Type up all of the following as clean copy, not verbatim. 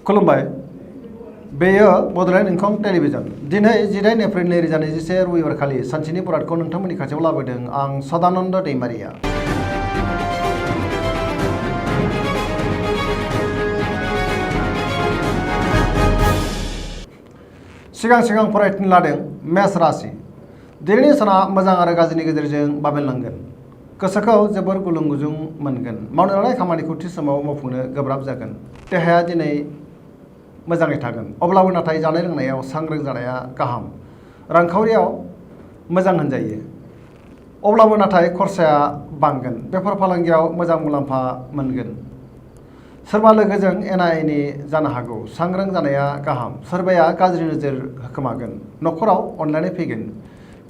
खुलुमबाय बेयो बड'लेण्ड इंखं टेलिभिजन दिनै 10 एप्रिल 2021 रबिबार खालि सानसेनि बरादखौ नोंथांमोननि खाथियाव लाबोदों आं सदानन्द दैमारिया। सिगां फरायथिनो लादों मेष राशि। दिनैनि साना मोजां आरो गाज्रिनि गेजेरजों बाबेनलांगोन। गोसोखौ जोबोर गुलुं गुजुं मोनगोन। मावनो लानाय खामानिखौ थि समाव मावफुंनो गोब्राब जागोन। देहाया दिनै मोजाङै थागोन, अब्लाबो नाथाय जानाय लोंनायाव सांग्रां जानाया गाहाम। रांखावरियाव मोजां होनजायो, अब्लाबो नाथाय खरसाया बांगोन। बेफार फालांगियाव मोजां मुलाम्फा मोनगोन। सोरबा लोगोजों एना एनि जानो हागौ, सांग्रां जानाया गाहाम। सोरबाया गाज्रि नोजोर होखोमागोन। न'खराव अनलायनाय फैगोन।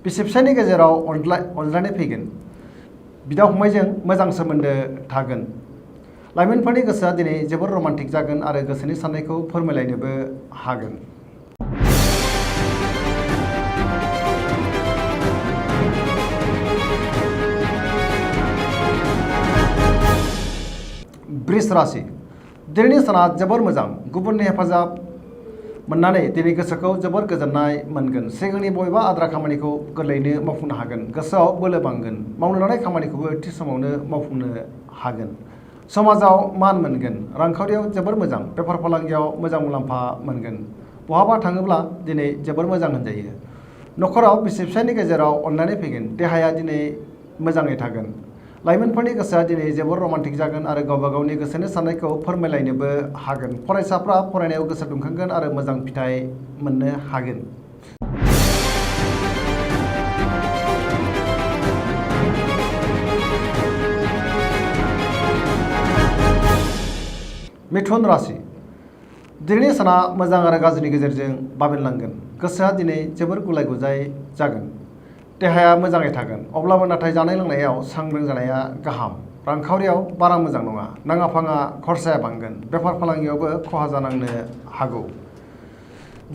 बिसि फिसायनि गेजेराव अनज्लायनाय फैगोन। बिदा फंबायजों मोजां सोमोन्दो थागोन। लाइमोनफोरनि गोसोआ दिनै जोबोर रमान्टिक जागोन आरो गोसोनि साननायखौ फोरमायलायनोबो हागोन। वृष राशि। दिनैनि साना जोबोर मोजां। गुबुननि हेफाजाब मोननानै दिनै गोसोखौ जोबोर गोजोननाय मोनगोन। सिगांनि बबेबा आद्रा खामानिखौ गोरलैयैनो मावफुंनो हागोन। गोसोआव बोलो बांगोन। मावनो लानाय खामानिखौबो थि समावनो मावफुंनो हागोन। समाजाव मान मोनगोन। रांखावरियाव जोबोर मोजां। बेफार फालांगियाव मोजां मुलाम्फा मोनगोन। बहाबा थाङोब्ला दिनै जोबोर मोजां होनजायो। न'खराव बिसि फिसायनि गेजेराव अनलायनाय फैगोन। देहाया दिनै मोजाङै थागोन। लाइमोनफोरनि गोसोआ दिनै जोबोर रमान्टिक जागोन आरो गावबा गावनि गोसोनि साननायखौ फोरमायलायनोबो हागोन। फरायसाफ्रा फरायनायाव गोसो दुंखांगोन आरो मोजां फिथाइ मोननो हागोन। मिथुन राशि। दिनैनि साना मोजां आरो गाज्रिनि गेजेरजों बाबेनलांगोन। गोसोआ दिनै जोबोर गुलाय गुजाय जागोन। देहाया मोजाङै थागोन, अब्लाबो नाथाय जानाय लोंनायाव सांग्रां जानाया गाहाम। रांखावरियाव बारा मोजां नङा। नाङा फाङा खरसाया बांगोन। बेफार फालांगियावबो खहा जानांनो हागौ।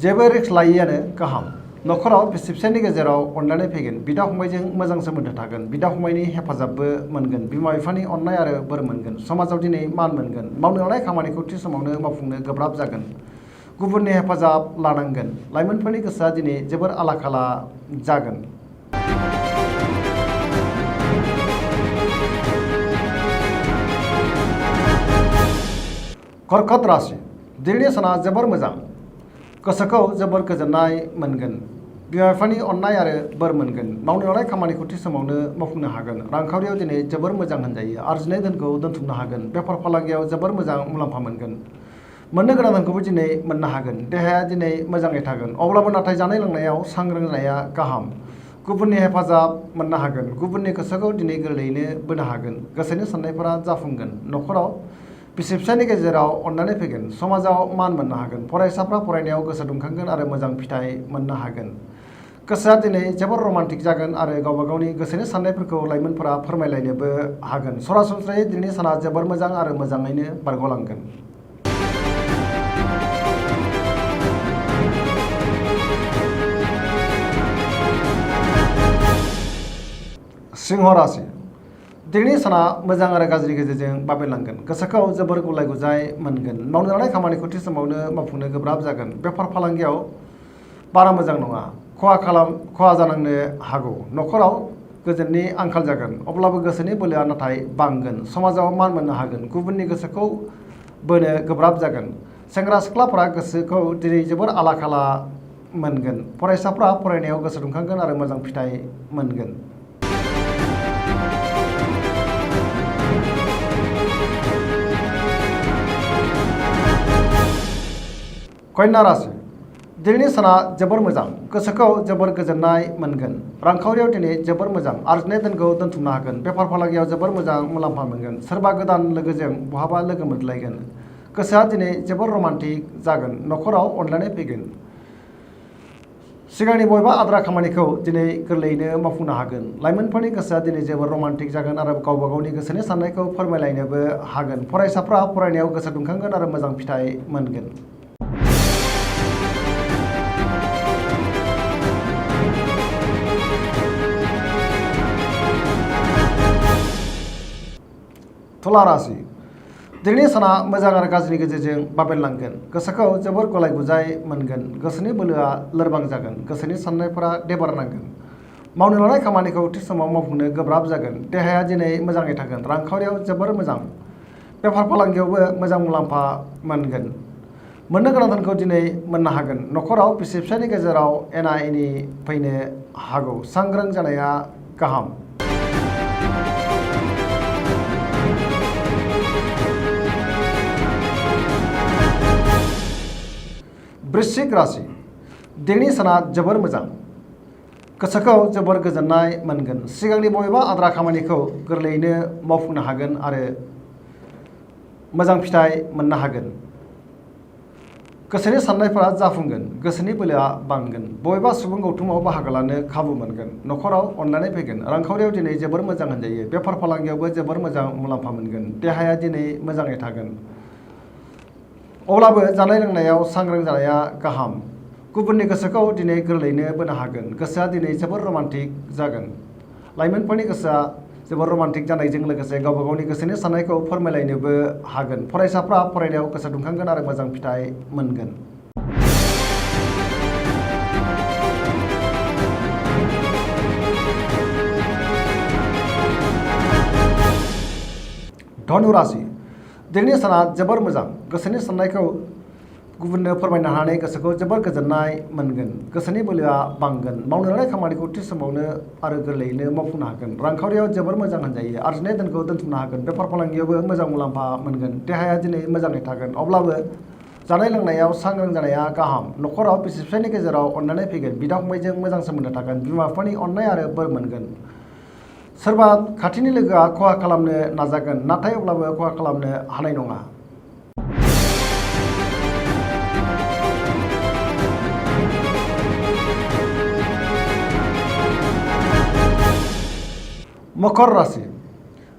जेबो रिस्क लायैआनो गाहाम। न'खराव बिसि फिसायनि गेजेराव अनलायनाय फैगोन। बिदा फंबायजों मोजां सोमोन्दो थागोन। बिदा फंबायनि हेफाजाबबो मोनगोन। बिमा बिफानि अननाय आरो बोर मोनगोन। समाजाव दिनै मान मोनगोन। मावनो लानाय खामानिखौ थि समावनो मावफुंनो गोब्राब जागोन। गुबुननि हेफाजाब लानांगोन। लाइमोनफोरनि गोसोआ दिनै जोबोर आला खाला जागोन। कर्कट राशि। दिनैनि साना जोबोर मोजां। गोसोखौ जोबोर गोजोननाय मोनगोन। बिमा बिफानि अननाय आरो बोर मोनगोन। मावनो लानाय खामानिखौ थि समावनो मावफुंनो हागोन। रांखावरियाव दिनै जोबोर मोजां होनजायो। आरजिनाय धोनखौ दोनथुमनो हागोन। बेफार फालांगियाव जोबोर मोजां मुलाम्फा मोनगोन। मोननो गोनां धोनखौबो दिनै मोननो हागोन। देहाया दिनै मोजाङै थागोन, अब्लाबो नाथाय जानाय लोंनायाव सांग्रां जानाया गाहाम। गुबुननि हेफाजाब मोननो हागोन। गुबुननि गोसोखौ दिनै गोरलैयैनो बोनो हागोन। गोसोनि साननायफोरा जाफुंगोन। न'खराव बिसि फिसायनि गेजेराव अनलायनाय फैगोन। समाजाव मान मोननो हागोन। फरायसाफ्रा फरायनायाव गोसो दुंखांगोन आरो मोजां फिथाइ मोननो हागोन। गोसोआ दिनै जोबोर रमान्टिक जागोन आरो गावबा गावनि गोसोनि साननायफोरखौ लाइमोनफोरा फोरमायलायनोबो हागोन। सरासनस्रायै दिनैनि साना जोबोर मोजां आरो मोजाङैनो बारग'लांगोन। सिंह राशि। दिनैनि साना मोजां आरो गाज्रिनि गेजेरजों बाबेनलांगोन। गोसोखौ जोबोर गुलाय गुजाय मोनगोन। मावनो लानाय खामानिखौ थि समावनो मावफुंनो गोब्राब जागोन। बेफार फालांगियाव बारा मोजां नङा। खहा जानांनो हागौ। न'खराव गोजोननि आंखाल जागोन, अब्लाबो गोसोनि बोलोआ नाथाय बांगोन। समाजाव मान मोननो हागोन। गुबुननि गोसोखौ बोनो गोब्राब जागोन। सेंग्रा सिख्लाफोरा गोसोखौ दिनै जोबोर आला खाला मोनगोन। फरायसाफ्रा फरायनायाव गोसो दुंखांगोन आरो मोजां फिथाइ मोनगोन। कन्या राशि। दिनैनि साना जोबोर मोजां। गोसोखौ जोबोर गोजोननाय मोनगोन। रांखावरियाव दिनै जोबोर मोजां। आरजिनाय धोनखौ दोनथुमनो हागोन। बेफार फालांगियाव जोबोर मोजां मुलाम्फा मोनगोन। सोरबा गोदान लोगोजों बहाबा लोगो मोनलायगोन। गोसोआ दिनै जोबोर रमान्टिक जागोन। न'खराव अनलायनाय फैगोन। सिगांनि बबेबा आद्रा खामानिखौ दिनै गोरलैयैनो मावफुंनो हागोन। लाइमोनफोरनि गोसोआ दिनै जोबोर रमान्टिक जागोन आरो गावबा गावनि गोसोनि साननायखौ फोरमायलायनोबो हागोन। फरायसाफ्रा फरायनायाव गोसो दुंखांगोन आरो मोजां फिथाइ मोनगोन। तुला राशि। दिनैनि साना मोजां आरो गाज्रिनि गेजेरजों बाबेनलांगोन। गोसोखौ जोबोर गलाय गुजाय मोनगोन। गोसोनि बोलोआ लोरबां जागोन। गोसोनि साननायफोरा देबारनांगोन। मावनो लानाय खामानिखौ थि समाव मावफुंनो गोब्राब जागोन। देहाया दिनै मोजाङै थागोन। रांखावरियाव जोबोर मोजां। बेफार फालांगियावबो मोजां मुलाम्फा मोनगोन। मोननो गोनां धोनखौ दिनै मोननो हागोन। न'खराव बिसि फिसायनि गेजेराव एना एनि फैनो हागौ। सांग्रां जानाया गाहाम। वृश्चिक राशि दिनैनि साना जोबोर मोजां। गोसोखौ जोबोर गोजोननाय मोनगोन। सिगांनि बबेबा आद्रा खामानिखौ गोरलैयैनो मावफुंनो हागोन आरो मोजां फिथाइ मोननो हागोन। गोसोनि साननायफोरा जाफुंगोन। गोसोनि बोलोआ बांगोन। बबेबा सुबुं गौथुमाव बाहागो लानो खाबु मोनगोन। न'खराव अननानै फैगोन। रांखावरियाव दिनै जोबोर मोजां होनजायो। बेफार फालांगियावबो जोबोर मोजां मुलाम्फा मोनगोन। देहाया दिनै मोजाङै थागोन। अब्लाबो जानाय लोंनायाव सांग्रां जानाया गाहाम। गुबुननि गोसोखौ दिनै गोरलैयैनो बोनो हागोन। गोसोआ दिनै जोबोर रमान्टिक जागोन। लाइमोनफोरनि गोसोआ जोबोर रमान्टिक जानायजों लोगोसे गावबा गावनि गोसोनि साननायखौ फोरमायलायनोबो हागोन। फरायसाफ्रा फरायनायाव गोसो दुंखांगोन आरो मोजां फिथाइ मोनगोन। धनु राशि दिनैनि साना जोबोर मोजां। गोसोनि साननायखौ गुबुननो फोरमायनो हानानै गोसोखौ जोबोर गोजोननाय मोनगोन। गोसोनि बोलोआ बांगोन। मावनो लानाय खामानिखौ थि समावनो आरो गोरलैयैनो मावफुंनो हागोन। रांखावरियाव जोबोर मोजां होनजायो। आरजिनाय धोनखौ दोनथुमनो हागोन। बेफार फालांगियावबो मोजां मुलाम्फा मोनगोन। देहाया दिनै मोजाङै थागोन। अब्लाबो जानाय लोंनायाव सांग्रां जानाया गाहाम। न'खराव बिसि फिसायनि गेजेराव अननानै फैगोन। बिदा फंबायजों मोजां सोमोन्दो थागोन। बिमा बिफानि अननाय आरो बोर मोनगोन। सोरबा खाथिनि लोगोआ खहा खालामनो नाजागोन, नाथाय अब्लाबो खहा खालामनो हानाय नङा। मकर राशि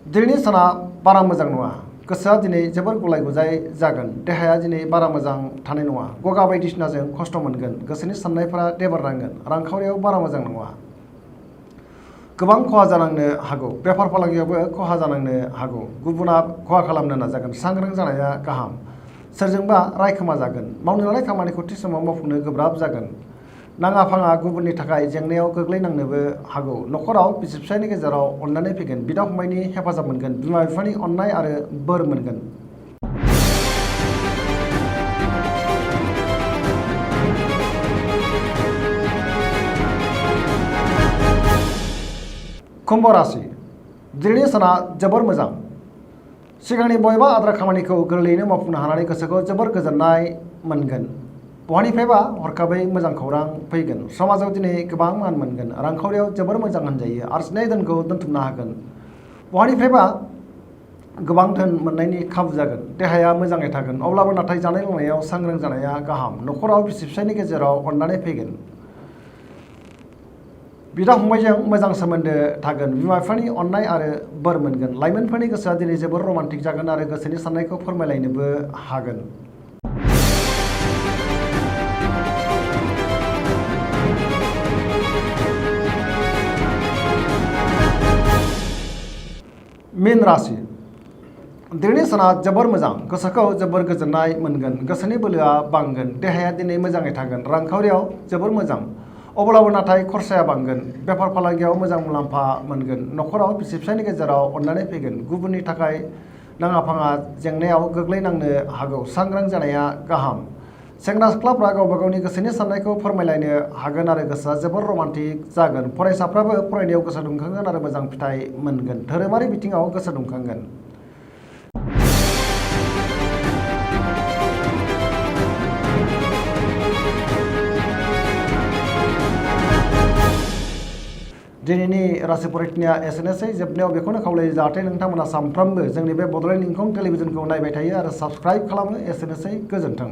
दिनैनि साना बारा मोजां नङा। गोसोआ दिनै जोबोर गलाय गुजाय जागोन। देहाया दिनै बारा मोजां थानाय नङा। गगा बायदिसिनाजों खस्थ' मोनगोन। गोसोनि साननायफोरा देबारनांगोन। रांखावरियाव बारा मोजां नङा। गोबां खहा जानांनो हागौ। बेफार फालांगियावबो खहा जानांनो हागौ। गुबुना खहा खालामनो नाजागोन। सांग्रां जानाया गाहाम। सोरजोंबा रायखोमा जागोन। मावनो लानाय खामानिखौ थि समाव मावफुंनो गोब्राब जागोन। नाङा फाङा गुबुननि थाखाय जेंनायाव गोग्लैनांनोबो हागौ। न'खराव बिसि फिसायनि गेजेराव अननानै फैगोन। बिदा फंबायनि हेफाजाब मोनगोन। बिमा बिफानि अननाय आरो बोर मोनगोन। कुम्भ राशि दिनैनि साना जोबोर मोजां। सिगांनि बबेबा आद्रा खामानिखौ गोरलैयैनो मावफुंनो हानानै गोसोखौ जोबोर गोजोननाय मोनगोन। बहानिफ्रायबा हरखाबै मोजां खौरां फैगोन। समाजाव दिनै गोबां मान मोनगोन। रांखावरियाव जोबोर मोजां होनजायो। आरजिनाय धोनखौ दोनथुमनो हागोन। बहानिफ्रायबा गोबां धोन मोननायनि खाबु जागोन। देहाया मोजाङै थागोन। अब्लाबो नाथाय जानाय लोंनायाव सांग्रां जानाया गाहाम। न'खराव बिसि फिसायनि गेजेराव अननानै फैगोन। बिदा फंबायजों मोजां सोमोन्दो थागोन। बिमा बिफानि अननाय आरो बोर मोनगोन। लाइमोनफोरनि गोसोआ दिनै जोबोर रमान्टिक जागोन आरो गोसोनि साननायखौ फोरमायलायनोबो हागोन। मीन राशि दिनैनि साना जोबोर मोजां। गोसोखौ जोबोर गोजोननाय मोनगोन। गोसोनि बोलोआ बांगोन। देहाया दिनै मोजाङै थागोन। रांखावरियाव जोबोर मोजां। अब्लाबो नाथाय खरसाया बांगोन। बेफार फालांगियाव मोजां मुलाम्फा मोनगोन। न'खराव बिसि फिसायनि गेजेराव अननानै फैगोन। गुबुननि थाखाय नाङा फाङा जेंनायाव गोग्लैनांनो हागौ। सांग्रां जानाया गाहाम। सेंग्रा सिख्लाफ्रा गावबा गावनि गोसोनि साननायखौ फोरमायलायनो हागोन आरो गोसोआ जोबोर रमान्टिक जागोन। फरायसाफ्राबो फरायनायाव गोसो दुंखांगोन आरो मोजां फिथाइ मोनगोन। धोरोमारि बिथिङाव गोसो दुंखांगोन। दिनैनि राशि फरिथिनिया एसेनोसै। जोबनायाव बेखौनो खावलायो जाहाथे नोंथांमोना सानफ्रोमबो जोंनि बे बड'लेण्ड इंखं टेलिभिजनखौ नायबाय थायो आरो साबस्क्राइब खालामो। एसेनोसै। गोजोन्थों।